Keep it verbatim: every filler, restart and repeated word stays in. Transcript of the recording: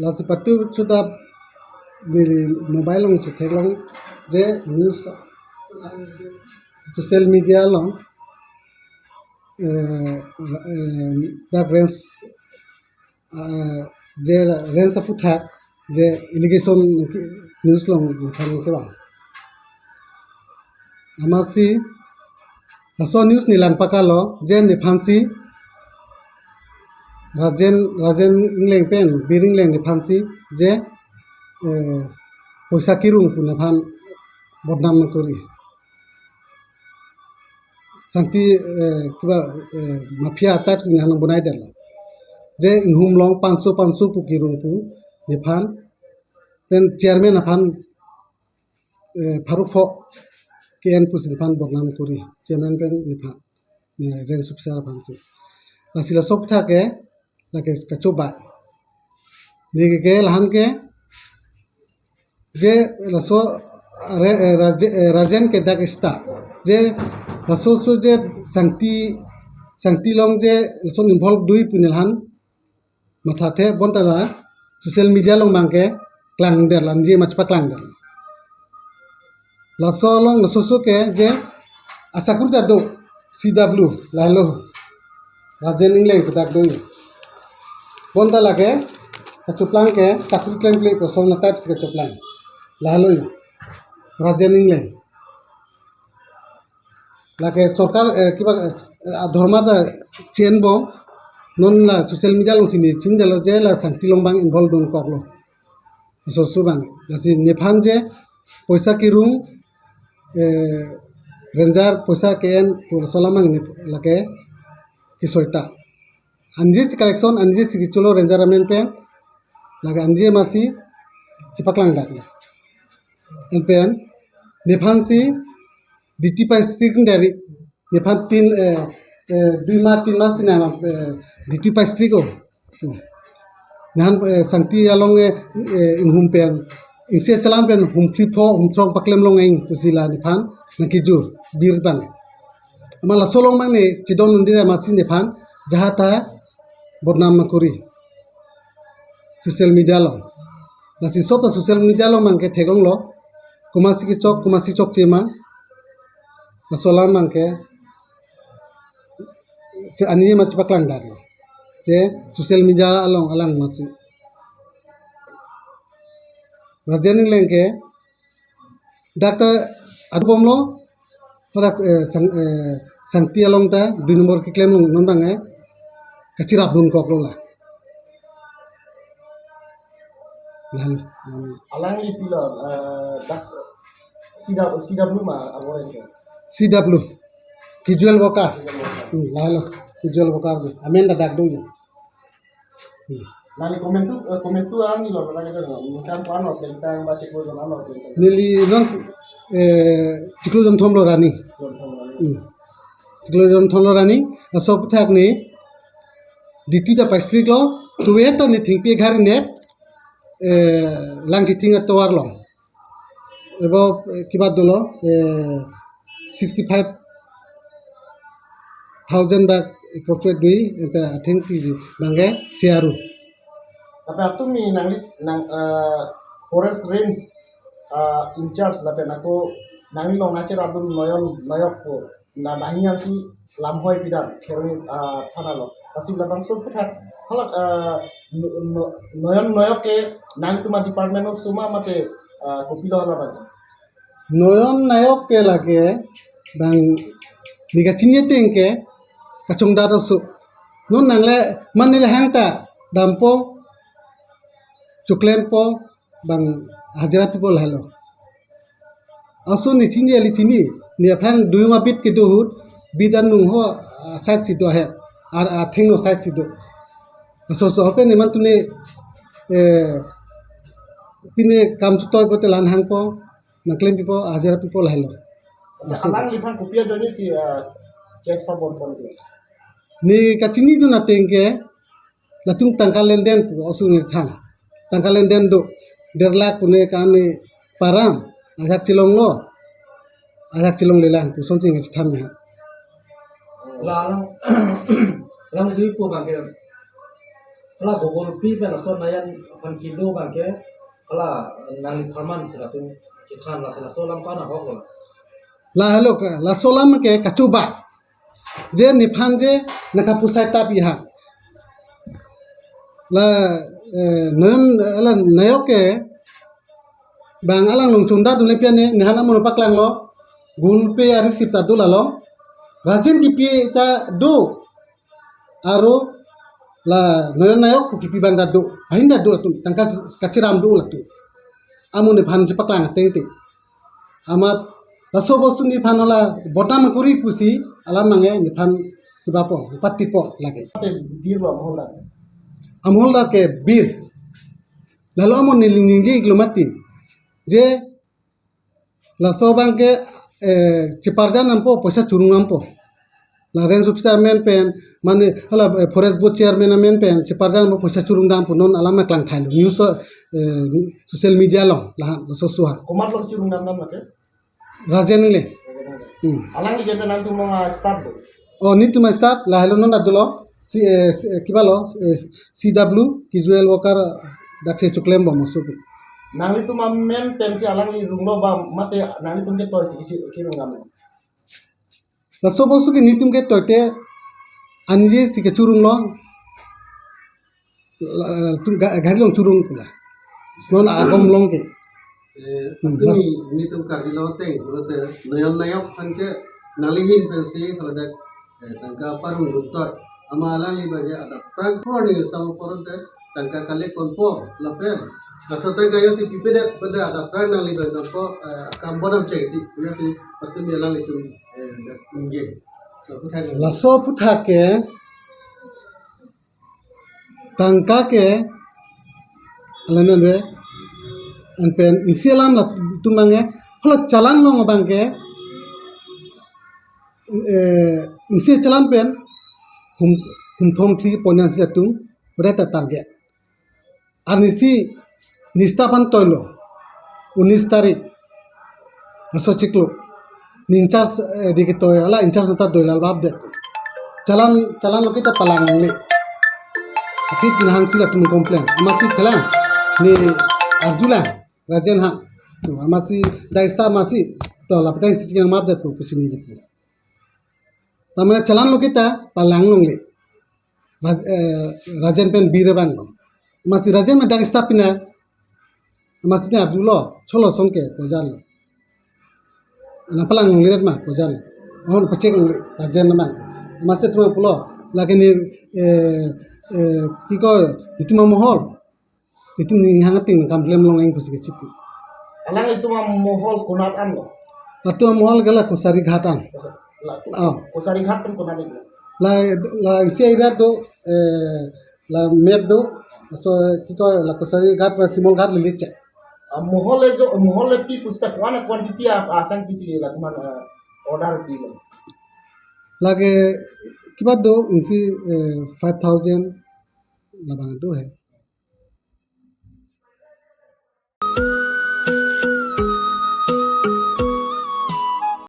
Lasi patu sudah di mobile along chetheklong je news, social media along, eh, eh, dak range, eh, je range aphuthak je allegation news along than kevang. Amatsi laso news neli lang pakalo je nephansi Rajen, Rajen Engleng pen Bir Engleng nephansi je, eh, poisa kerung pu nephan bodnam nangkori. Sangti, eh, kiba, eh, mafia type si nephan nang bonai detlo. Je inghum along panso panso pu kerung pu nephan pen chairman aphan, eh, pharo pho ke-en pusi nephan bodnam kori, chairman pen nephan, eh, range officer aphansi. Lasi laso aphuthak ke lake kachobai. Neke ke lahan ke je laso re-, eh, Raje-, eh, Rajen ke dak ista. Je laso so je sangti, sangti along je laso involve dui pu neli lahan mathathe, bonta la social media along abangke klangdetlo, anji ma chepaklangdetlo. Laso along laso so ke je asakuri ta do, C W, lahelo. Rajen Engleng ke dak do. Bonta lake kachoplang ke sakuri klem kle kosong na type si kachoplang. Lahelo Rajen Engleng. Lake sorkar, eh, kiba, eh, adhorma ta chen bo, non la social media alongsi ne chingdalo je la sangti along abang involve donkoklo. Laso so abang. Lasi nephan je poisa kerung, eh, ranger poisa ke-en pu laso alam abang ne lake kesoita. Anji si collection, anji si kecholo ranger amen pen, lake anji masi chepaklangdetlo. Anpen nephansi duty paistrik dari, nephan tin, eh, eh, dui ma tin ma si na, eh, duty paistrik o. Nephan, eh, sangti along, eh, eh, inghum pen, ingse chelan pen hum phli pho, hum throng paklem long eng pusi la nephan nangkejur Bir abang. Amat laso along abang ne chedondunde amatsi nephan jahat ta bodnam nangkori social media along. Lasi sota social media along abangke theklonglo, komatsi kechok, komatsi chokche ma. Laso alam abangke che ani ma chepaklangdetlo. Je social media along alang masi. Rajen Engleng ke dak ta adubomlo, pada, eh, sang, eh, sangti along ta dui nombor keklem along non abang, eh, kachirap dunkoklo la. Lahan, lahan. Alangli pilo, eh, dak C W, C W ma, abang ke? C W. Casual worker. Hmm, lahelo. Casual worker do. Amen ta dak do ya. Hmm. Nangli komantu, eh, komantu ani lo, nangli lo, ningkan ko ano, tentang baca ko ano, tentang. Neli non, eh, chiklo jam thomlo rani. Jam thomlo rani. Hmm. Chiklo jam thomlo rani, laso aphuthak ne, duty ta paistriklo, tuwe ta ne thengpi eghar ne, eh, Langchithing atovar along. Ebo, eh, kibat dolo, eh, sixty five thousand bak appropriate dui, ente athengpi bangke siaru. Tapi atum ni nangli, nang, eh, forest range, eh, in charge lapen ako nangli long nache radun Noyon Noyok ko na banghini si lamhoi pidam kheroni, ah, thana lo. Lasi labangso aphuthak halak, ah, no-, no-, Noyon Noyok ke nangtum a-department osoma mate, ah, kopilo halabang? Noyon Noyok ke lake bang neli kachini ateng ke kachongdat oso. Non nangle man neli hang ta dampo, choklempo, bang hajira pipo lahelo. Aso neli chini, neli chini, neli aphrang duyung abit kedo ahut, bit anung ho, ah, side si do ahem, ar, athengno side si do. Aso so hope neman tune, eh, pine kam chutor pote lan hangpo, nangklem pipo, hajira pipo lahelo. Aso. Alangliphan kopi ajoine si, ah, case pabon pon ke? Neli kachinidun ateng ke, latum tangka lenden pu oso neli than. Tangka lenden do, der lakh pune kami param, ajak chelonglo, ajak chelongle lang pu sonsi neli than ha. La alang, alang jui po bangke. Hala Google Pay pen laso nayan aphan kedo abangke hala nangliphan man si latum kethan, lasi laso alam ko-an ahok lo? La helo ke, laso alam ke kachoba. Je nephan je nangkapusai tap iha. La, eh, non, la nayok ke bang alang nung chunda dun le pian ne, nephan amun paklanglo, Google Pay a-receipt ta do lalo. Rajen kipi ta do. Aro la non nayok pu kipi abang ta do. Ahin ta do latum, tangka kachiram do latum. Amun nephan si paklang ateng te. Amat laso bostu nephan hala bodnam kuri pusi alam abangke nephan kiba pon, pati pon lake. Te bir lo amahol dak. Amahol dak ke bir. Lalo amun neli ningje iklo mati. Je laso abangke, eh, cheparjan nampo, poisa churung nampo. La range officer amen pen, mane, hala, eh, forest board chairman amen pen, cheparjan nampo, poisa churung dampo, non alam keklang thai lo. News, eh, social media along, lahan, laso suha. Komat lo churung dam dam lake? Rajen le. Hmm. Alangli ke nangtum along a-staff do? Oh, netum a-staff, la helo non ta dolo. Si, eh, si, eh, kiba lo, eh, C W, casual worker, dak si choklem bom moso ke. Nanglitum amen pen si alangli rung lo ba mate nanglitum ketoi si kichi-, kirung dam lo? Laso bostu ke netum ketoi te anji si kechurung lo. La, latum ga-, gari along churung pu la. Non agom along ke. Eh, Hmm, atumi las- netum karjulo ateng, pulote nayok nayok aphan ke nangli ahin pensi, kalau dak, eh, tangka parung dukta. Amat alangli abangke adap pran por ni sa poron te tangka collect ponpo lapen. Laso tangka jongsi pipedet pada adap pran nangli abang dampo, eh, kam bodam chek di. Jongsi patumi alanglitum, eh, dak ningje. So, aphuthak ni. Laso aphuthak ke tangka ke, ala nang re, an pen isi alam latum abangke, hala challan along abangke, eh, isi challan pen, hum, hum thom thli ponyan si latum, red ta target. Arnisi, nista aphan toilo, unis tarik, laso chiklo. Ne in-charge, eh, di ketoi, hala in-charge ta doi lal bab det. Challan, challan lo kita palang le. Aphi nahang si latum complain. Amatsi thelang, ne arjulang, Rajen ha. To, amatsi, dak staff amatsi, to, laptang si chingang map det pu, pusi ne di pu. Tamane challan lo kita, palang longle. Raj-, eh, Rajen pen bir abang. Amatsi Rajen me dak staff pina. Amatsi ne arjulo, cholo song ke, kojan lo. Nangpalang longle ma, kojan lo. Ahon pachek longle, Rajen abang. Amatsi tuma pulo, lake ne, eh, eh, kiko, netum amohol. Netum ning hang ating kam klem long eng pusi kechipu. Alanglitum amohol konat an lo? Latum amohol ke la Kosari Ghat an. La, Oh. Kosari Ghat pen konat an lo? La, la isi area do, eh, la map do, so, kiko la Kosari Ghat ba Simol Ghat lele chek. Ah, mohol le jo, mohol le pi pusta kuana quantity a, asang pisi latum an, ah, order pilo? Lake kiba do isi, eh, five thousand labang do he.